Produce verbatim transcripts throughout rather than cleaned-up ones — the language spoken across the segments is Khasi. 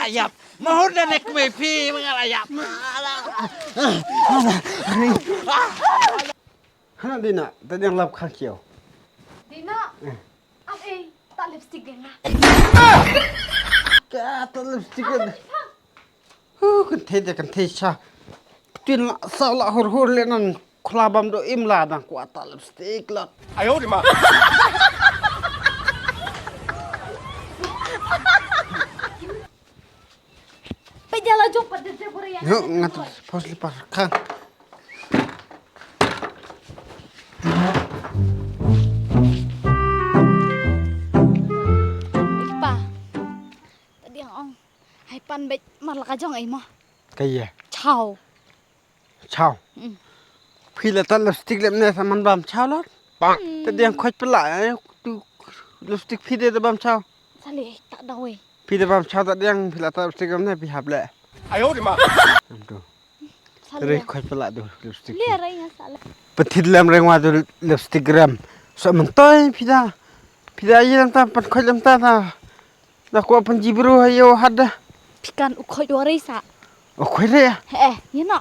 Yap. Mahur da nek me phi mengal ayap. Hana Dina, ta diang lap khang kiau. Dina. Ap ei, ta lipstick deng na. Ka ta lipstick deng. Hu kan thei de kan thei sha. Ktien la sa la hur hur le nan khla bam do im la dang kwa ta lipstick la. Ayo di ma. Pejala jong pat de bore ya. Yo ngat pos li par khang. Ipa. Tadi yang ong. Hai pan bej mar la ka jong ai mo. Kaya. Chao. Chao. Phi la ta lipstick lem ne sa man bam chao lot. Tadi yang khoj pela tu lipstick phi de bam chao. Sali ta dawai. Phi de bam chao tadi yang phi la ta lipstick lem ne phi hap le. Ayo di ma. Antu. Re khoj pela tu lipstick. Lia rai ya sala. Petit lem reng wa tu lipstick rem. So mentoi phi da. Phi da ye lem ta pan khoj lem ta ta. Da kwah pynjibru ha ïew hat da. Phi kan u khoi dua rei sa. U khoi rei ah? He eh, ïa no.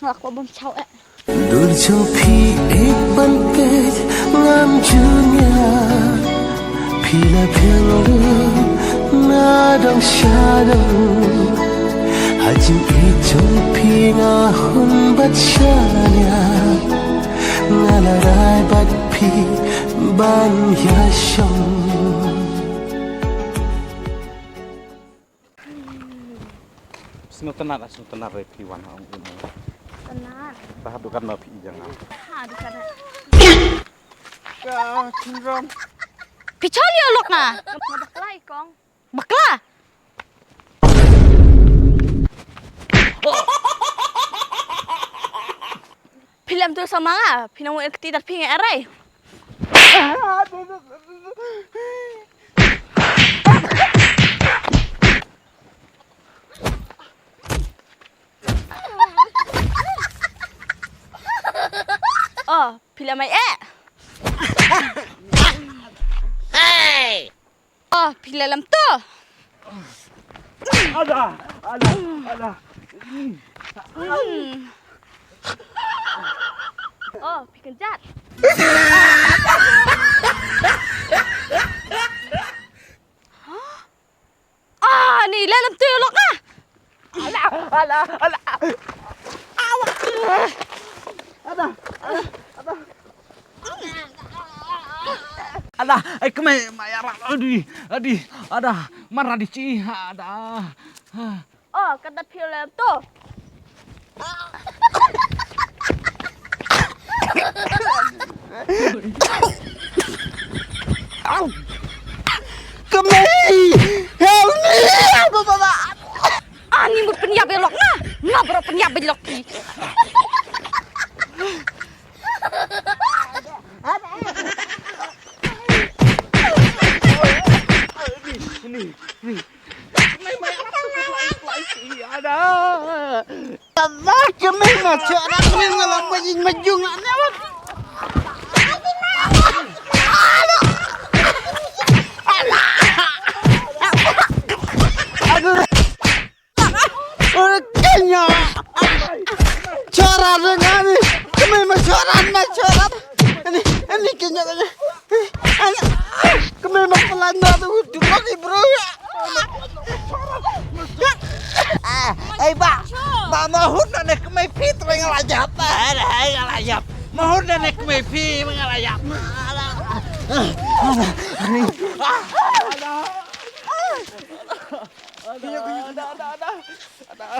Nga kwah bam chaw eh. Dur jong phi ek ban peit ngam junior. Phi la phiang lu na dong sha dong. Ha jingïeit jong phi nga hun bat sha nia. Nga la rai bat phi ban ïa shong. Sngewtynnat, sngewtynnat re phi wan ha ong ong. Tynnat. Ba ha dukan ma phi jang. Ha dukan. Ka chunram. Phi chon ïa lok na. Bakla i kong. Bakla. Phi lem tu sa ma nga, phi nang wer kti tar phi ngai arai. Oh, phi lem ai eh. Hey! Oh, phi la lem tu. Ada, ada, ada. Hmm. Oh, phi kynjat. Ah, ni la lem tu lok ah. Ala, ala, ala. Awa. Ada, ada, ada. Ada, ai kemai mayar adi, adi, ada, marah di ci, ada. Oh, kata film tu. Au. Kemai, help me. Ani mut pynïap belok na. Nga bro pynïap belok ki. Ada. Kemai ma chora kemai ma lam ma jing ma jung na. Aduh. Ora kenya. Chora dengan ni. Kami ma chora ma chora. Ini ini kenya kenya. Kami ma pelanda tu dulu ni bro. Eh ba. Ba mahut na ne kami pit ngalajap. Ngalajap. Mahut na ne kami pit ngalajap. Ada, ada, ada. Ada, ada, ada. Ada.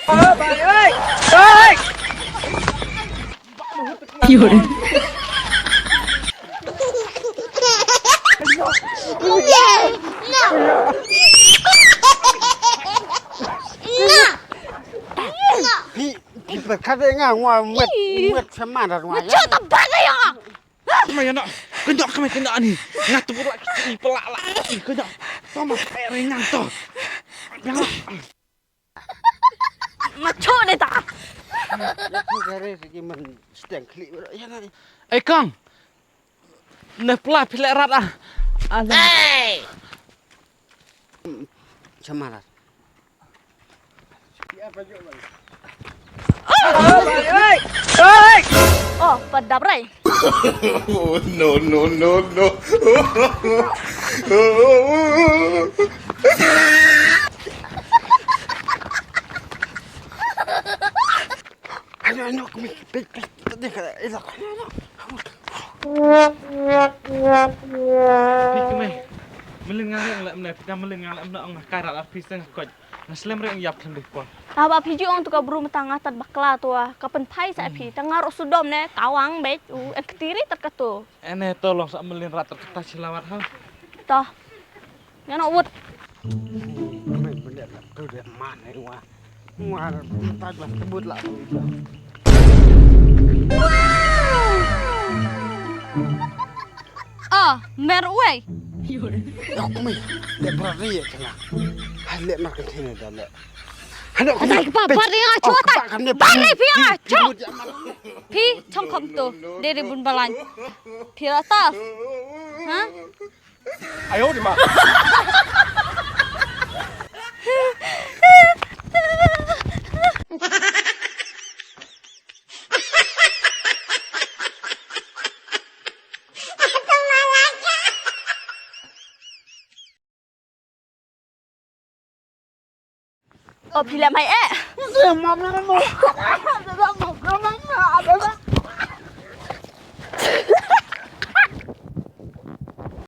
Ada. Phi, phi pyrkhat ïa nga, nga ngwet, ngwet sha ma da nga. Nga chah tabak ïa nga. Kemai ïa noh, kynjoh kemai kynjoh ani. Nga tu la ki pela la. Kynjoh. To ma pere ngan to. Nga cho ne ta. Ïa ku gare sigi man steng khli ïa na. Ei kong. Ne pla phi leh rat ah. Alah. Hey! Chamalar. Oh, padap rai. No, no, no, no. Ano, ano, kami, pik, pik, tadi ka, ila, ano, ano. Pik, kami. Melin ngalek, lek, melin, pik, melin ngalek, melin, ong, karat, arpis, tengah, koj. Nga slem re ïap khlem dei kwah. Haba phi ju ong to ka bru mynta nga tad bakla to ah, ka pynphai sa phi, ta nga ruh sudom ne, tawang beit, u, en ktiri tad kato. Ene to long sa melin rat tad kata shlawat ha. To. Nga no wut. Kmen bende la tu de man ne wa. Wa tad ba kibut la. Ah, mer uwei. Yok mi, le brari ya kena. Hai le mar kan sini dah le. Hano kami. Dai ba bari nga chua tai. Bari phi nga chua. Phi chong kham tu, deri bun balan. Phi la tas. Ha? Ayo di ma. Oh, phi leh mai eh.